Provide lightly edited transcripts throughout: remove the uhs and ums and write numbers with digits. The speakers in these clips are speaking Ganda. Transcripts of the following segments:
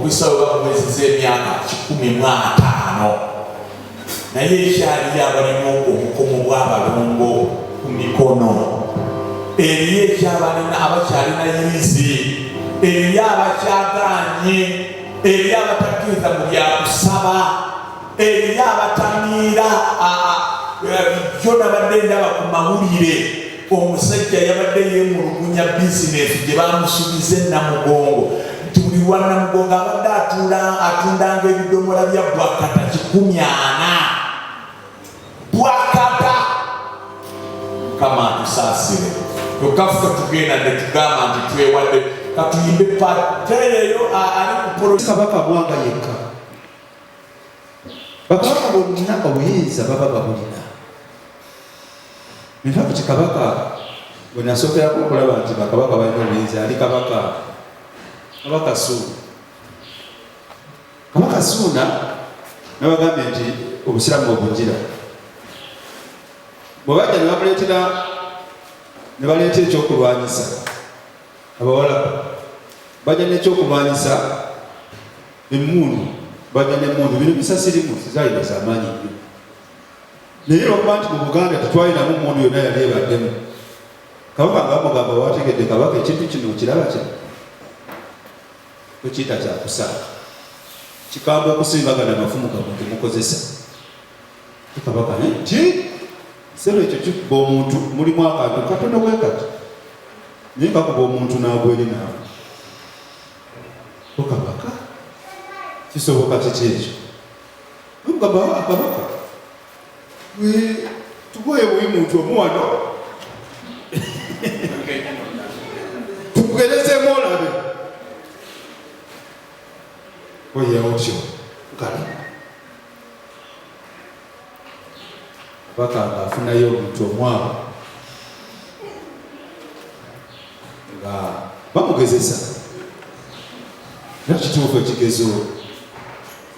Obuyisa bwe babuwezezza emyaka 150, naye ekyaliyo abalina obukomo bw'abalongo ku mikono, eriyo ekyabalina abakyalina yirizi, eriyo abakyagaanye, eriyo abatakkiriza mu byakusaba, eriyo abatamiira. Jjo nabadde ndaba ku mawulire, omusajja yabadde yeemulugunya bizinesi gye bamusuubiza e Namugongo, nti buli lwa Namugongo abadde atundanga ebidomola bya bwakata 400 bwakata. Mukama atusaasire. Kyokka ffe tugenda ne tugamba nti twewadde. Katuyimbe pateeyo ali ku polo. Kabaka Mwanga yekka, bakabaka bonna obuyinza baba babulina. In fact, kabaka bwe nasookerako okulaba nti bakabaka balina obuyinza ali kabaka Suuna. Kabaka Suuna nabagambye nti obusiraamu obugira bwe bajja ne bamuleetera, ne baleeta ekyokulwanyisa. Abawala bajja n'ekyokulwanyisa, emmundu, bajja n'emmundu. Bino bisasirimu sizaalina zamaanyi nnyo, naye lwakuba nti mu Buganda tetwalinamu mmundu yonna yali ebaddemu. Kabaka nga bamugamba, wategedde kabaka ekintu kino okiraba, kino tokiyita kyakusaaka, kikambwe okusinga gano amafumu gammwe gemukozesa. Kabaka ki sebo ekyo kikuba omuntu, mulimu akantu katono bwe kati, naye kakuba omuntu n'agwa eri naawe. Ko kabaka, kisoboka kiki ekyo? Mugamba, kabaka, tugoye buli muntu omu wano tukugerezeemu olabe oye otyo. Kale kabaka ng'afunayo omuntu omwawo nga bamugezesa, era kituufu ekigezo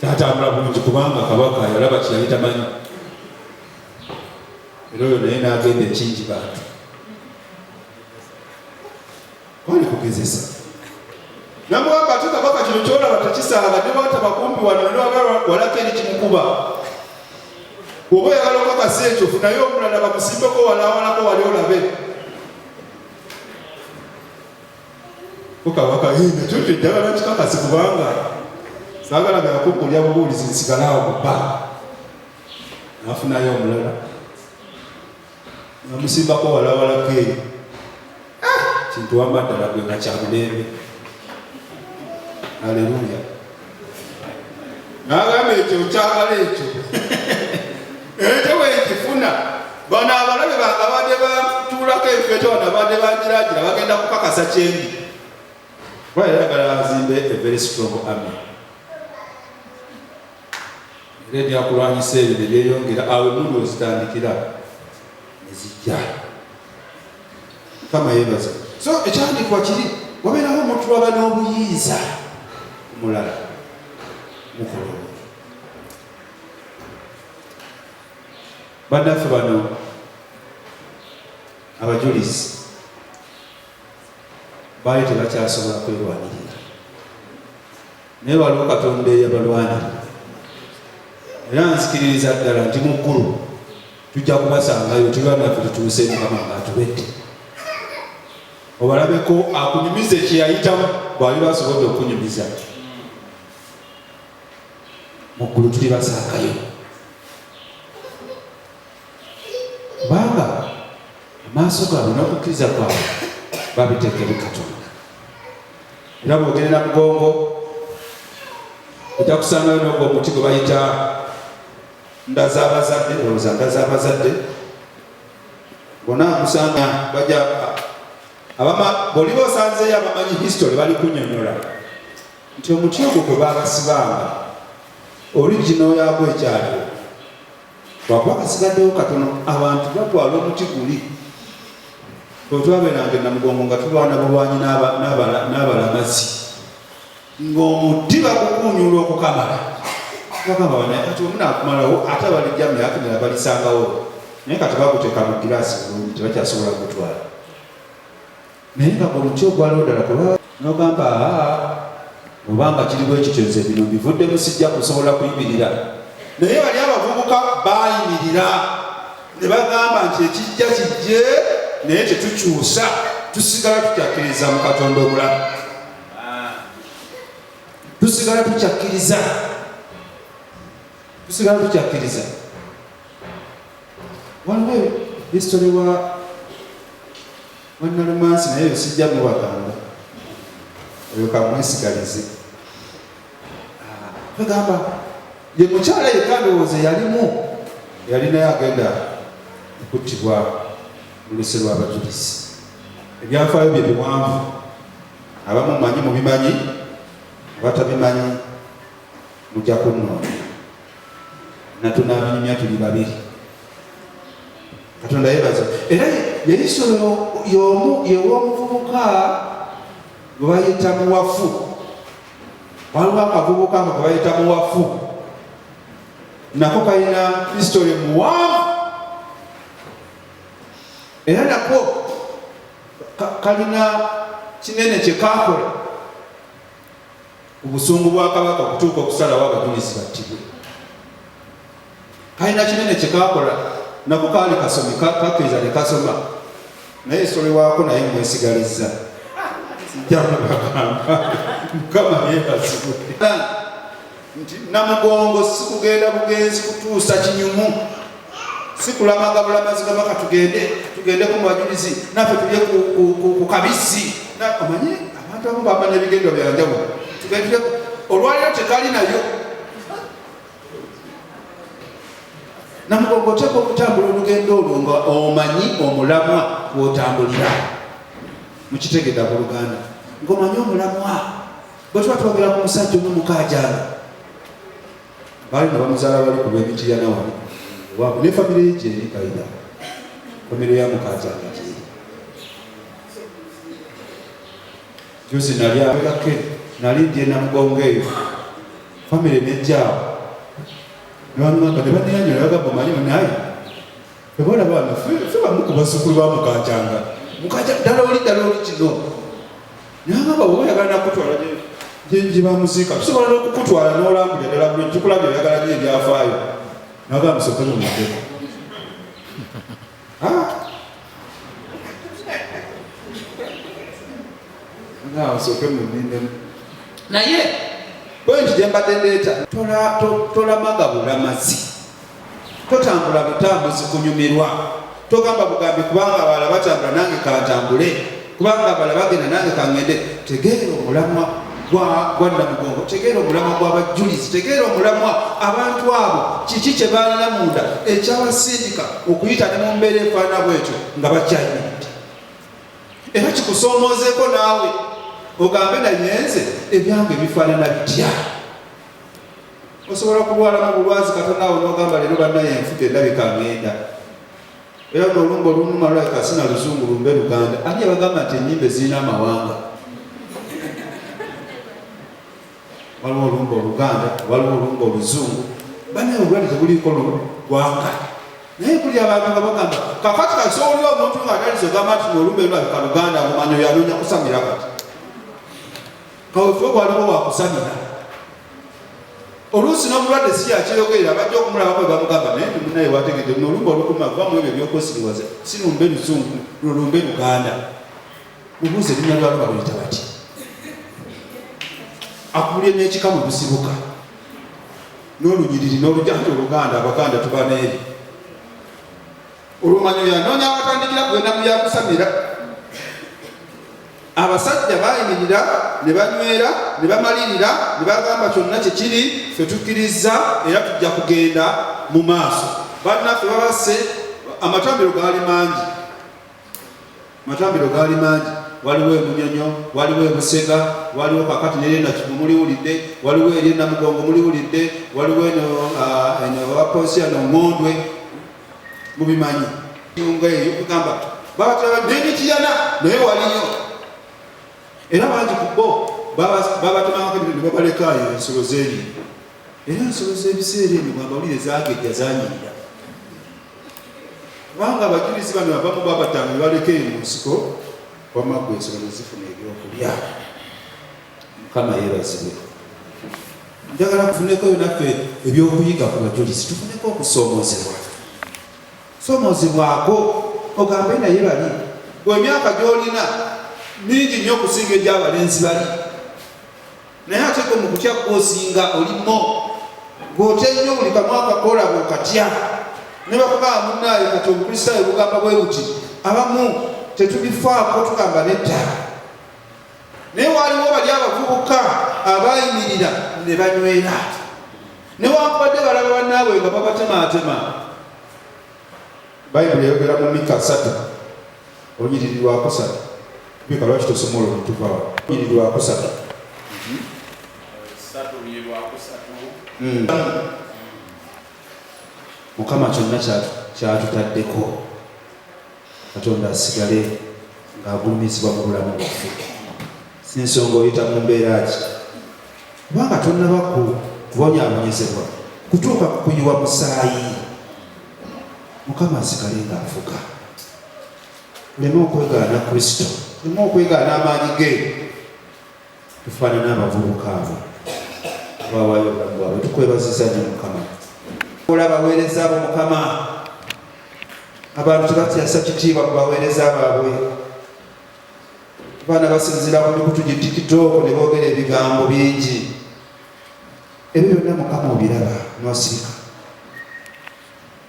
kyatambula bulungi, kubanga kabaka yalaba kyeyali tamanyi. Era oyo naye n'agenda ekingi bantu kwali kugezesa. Namugamba ate kabaka, kino kyolaba tekisaaga, ne bwataba kumpi wano newaba walako eri kimukuba. Bw'oba oyagala okakasa ekyo, funayo omulala bamusimbeko walawalako wali olabe. Ko kabaka, nakyo kyo njagala kikakasi, kubanga saagala byakukulya bubuulizi nsigalawo mu bba. Nafunayo omulala namusimbako walawalako eyo. Kintu wamba ddala gwe nga kya mulembe. Aleluya! N'agamba, ekyo nkyagala, ekyo bwekifuna, bano abalabe bange abadde batuulako enfeto wano, abadde bangiragira, bagenda kukakasa kyendi. Kuba yayagala azimbe a very strong army, era ebyakulwanyisa ebyo ne byeyongera. Awo emundu wezitandikira ne zijja. Mukama yeebaza. So ekyawandiikibwa kiri, wabeerawo omuntu lwaba n'obuyinza omulala mukola obubi. Bannaffe bano abajulizi baali tebakyasobola kwerwanirira, naye waliwo Katonda eyabalwanirira. Era nzikiririza ddala nti mu ggulu tujja kubasangayo, tuba naffe tutuuse Mukama ng'atubedde. Obalabeko akunyumize kye yayitamu, bw'aliba asobodde okunyumiza. Mu ggulu tulibasangayo, kubanga amaaso gaabwe n'okukkiriza kwabwe babiteeka eri Katonda. Era bw'ogenda Namugongo ojja kusangayo n'ogwo omuti gwe bayita nda z'abazadde, olowooza nda z'abazadde. Bonna musanga bajja abama, bw'oliba osanzeeyo abamanyi history bali kunyonyola nti omuti ogwo gwe baabasibanga original yaagwo ekyaliwo, lwakuba kasigaddewo katono. Abantu batwala omuti guli. Bwe twabeeranga e Namugongo nga tulwana bulwanyi n'abalamazi, ng'omuti bagukuunyula okukamala, bagamba bana kati omunaakumalawo, ate abalijja mu myaka emirala balisangawo. Naye kati baguteeka mu giraasi bulungi, tebakyasobola kugutwala. Naye nga omuti ogwaliwo ddala kuba nogamba, aa. Oba nga kiri bwe kityo, nze bino mbivuddemu, sijja kusobola kuyimirira. Naye bali abavubuka baayimirira ne bagamba nti ekijja kijje, naye tetukyusa, tusigala tukyakkiriza mu Katonda omulamu, tusigala tukyakkiriza, tusigala tukyakkiriza. Waliwo history wa Nalumansi, naye oyo sijja mubagamba, oyo kamwesigalize. Bagamba ye mukyala yekka ndowooza yalimu yalinayo agenda okuttibwa mu luse lw'abajulizi. Ebyafaayo bye biwanvu, abamu manyi mubimanyi, abatabimanyi mujja kunnoonya natunabinyumya tuli babiri. Katonda yebaza. Era yeisolo y'omu yew'omuvubuka gwe bayita Muwafu. Waliwo akavubuka ako ke bayita Muwafu, nako kalina history muwanvu, era nako kalina kinene kye kakola ku busungu bwa kabaka okutuuka okusalawo abajulizi battibwe. Kalina kinene kye kakola, nako kaali kasomi, kakkiriza ne kasoma, naye esole waako naye mwesigalizza, sijja mubagamba. Mukama yeebazibwe nti Namugongo sikugenda bugenzi kutuusa kinyumu, sikulamaga bulamazi gamba katugende tugendeko mu bajulizi naffe tulye ku kabisi. Omanyi abantu abamu bamanya ebigendo byanjawulo, tugende olwaliro tekali nayo. Namugongo oteekwa okutambula olugendo olwo nga omanyi omulamwa gw'otambulira. Mukitegedde abooluganda, ng'omanyi omulamwa. Bwe tuba twogera ku musajja omu Mukaajanga, baali nga bamuzaala bali ku lw'Emitiyana wali waabwe, ne famire ye gyeri, kaida famire ya Mukaajanga gyeri. Juzi nali abegake, nali ndi enamugongo eyo, famire nejjaawo nebaŋŋamba ne baneyanyola, bagamba omanyi munaye ebalaba wano ffe bamu ku bazzukulu ba Mukaajanga. Mukaja ddala oli ddala oli kino nagamba bwoba oyagala nakutwala gye bamuziika, tusobola n'okukutwala n'olambulira ddala bulungi, tukulabye oyagala nyo ebyafaayo. Nagamba musooke mumuddeko. Nsooke munindemu. Naye pointi gye mbadde ndeeta, tolamaga bulamazi, totambula butambuzi kunyumirwa, togamba bugambi kubanga abalala batambula nange kantambule, kubanga abalala bagenda nange kangende. Tegeera omulamwa gwa Namugongo, tegeera omulamwa gw'abajulizi, tegeera omulamwa abantu abo kiki kye baalina munda ekyabasindika okuyita ne mu mbeera efaanana bwetyo nga bakyayimiridde. Era kikusoomozeeko naawe ogambe naye nze ebyange bifaanana bitya. Osobola kulwalamu bulwazi katono awo n'ogamba leero bannaye nfudde, endabika ngenda. Era luno olumba olunuma lulabika sina luzungu, lumbe Luganda. Ani yabagamba nti ennyimbe zirina amawanga? Waliwo olumba Oluganda, waliwo olumba Oluzungu. Bannaye obulwadde tebuliiko ggwanga, naye buli abantu nga bagamba kakati kasi owulira omuntu nga ataliza ogamba nti nolumbe lulabika Luganda, ng'omanyi oyo anoonya kusamira. Kati kawefube gwaliwo wakusamira, oluusi n'omulwadde si yakyeyogerera, bajja okumulabako bwe bamugamba naye nti munaye wategedde luno olumba olukuma va mu ebyo ebyokwesiriwaza, si lumbe Luzungu, luno lumbe Luganda. Mubuuze erinnya lwalo baluyita bati, akuwulire n'ekika mwe busibuka n'olunyiriri n'olujja nti Oluganda, Abaganda tuba n'eri olwomanyi oyo anoonya awatandikira kugenda mu byakusamira. Abasajja baayimirira ne banywera ne bamalirira ne bagamba kyonna kye kiri, ffe tukkirizza era tujja kugenda mu maaso. Bannaffe babasse, amatambiro gaali mangi, amatambiro gaali mangi. Waliwo eMunyonyo, waliwo eBusega, waliwo kakati neri Nakivu muliwulidde, waliwo eri eNamugongo muliwulidde, waliwo eno eno waposiano Ngondwe, mubimanyi nga eyo kugamba babataba n'Emitiyana naye waliyo, era bangi ku bo babatemangako ebintu ne babalekaayo ensolo zeeriira. Era ensolo z'ebiseera ebyo bwambawulire zagejja zanyirira, kubanga abajulizi bano abamu babatanga ne baleka eyo mu nsiko, wamma ggwe ensolo ne zifuna ebyokulya. Mukama yeebazibwe. Njagala tufuneko naffe ebyokuyiga ku bajulizi, tufuneko okusoomoozebwa. Soomoozebwako ogambe naye bali emyaka gy'olina mingi nnyo okusinga egy'abalenzi bali, naye ate gwe mu kutya kwosinga olimo gw'otya nnyo, buli kamu akakola bw'okatya ne bakugamba munnaayo. Kati Obukristaayo bugamba bwe buti, abamu tetubifaako, tugamba nedda, naye waaliwo bali abavubuka abayimirira ne banywera newankubadde balaba bannaabwe nga babatemaatema. Bayibuli eyogera mu Mika 3 olunyiriri lwakusatu. Mika, lwaki tosoma olwo netuvawo? Olunyiriri lwakusatu. 3 lwakusatu. Mukama kyonna kyatutaddeko, Katonda asigale ng'agulumizibwa mu bulamu bwaffe. Si nsonga oyita mu mbeera ki, kubanga tonnaba kubonyaabonyezebwa kutuuka ku kuyiwa musaayi. Mukama asigale ng'afuga, tuleme okwegaana Kristo, tuleme okwegaana amaanyi ge. Tufaanana abavubuka abo abawaayo obulamu bwabwe. Tukwebaziza nnyo Mukama ola abaweereza abo. Mukama, abantu tebakyasa kitiibwa ku baweereza baabwe. Abaana basinziira ku mikutu gi TikTok ne boogera ebigambo bingi. Ebyo byonna Mukama obiraba n'osirika.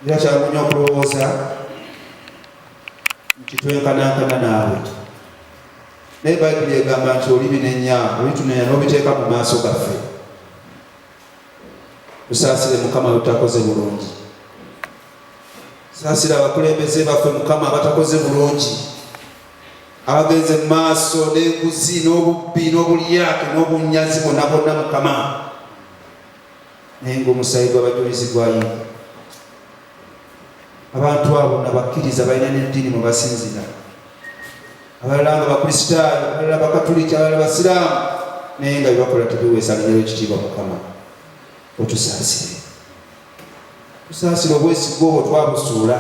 Era kyangu nnyo okulowooza nti twenkanankana naawe, naye Bayibuli egamba nti olibinenya, olitunenya n'obiteeka mu maaso gaffe. Tusaasire Mukama lutakoze bulungi. Saasira abakulembeze baffe Mukama abatakoze bulungi, abagenze mu maaso n'enguzi n'obubbi n'obulyake n'obunyazi bwonna bwonna Mukama, naye ng'omusaayi gw'abajulizi gwayiika. Abantu abo nabakkiriza balina n'eddiini mwe basinzira, abalala nga Bakristaayo, abalala Bakatuliki, abalala Basiraamu, naye nga byebakola tebiweesa linnya ekitiibwa. Mukama, otusaasire, tusaasire. Obwesigwa obwo twabusuula.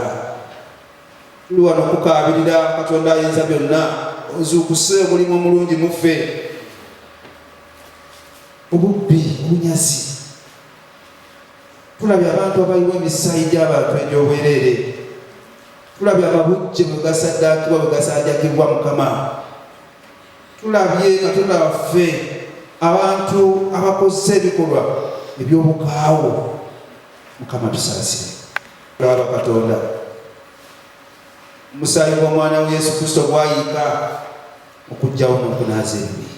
Tuli wano kukaabirira Katonda ayinza byonna, ozuukuse omulimu omulungi muffe. Obubbi, obunyazi, tulabye abantu abayiwa emisaayi gy'abantu egy'obwereere, tulabye amabujje bwe gasaddaakibwa, bwe gasanjagibwa. Mukama, tulabye Katonda waffe abantu abakozesa ebikolwa eby'obukaawo. Mukama, tusaasire. Laba Katonda, omusaayi gw'omwana we Yesu Kristo gwayiika okuggyawo n'okunaaza ebibi,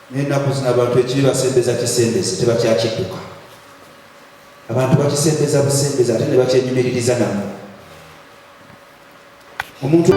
naye ennaku zino abantu ekibi basembeza kisembeze, tebakyakidduka. Abantu bakisembeza busembeza ate ne bakyenyumiririza namu omuntu.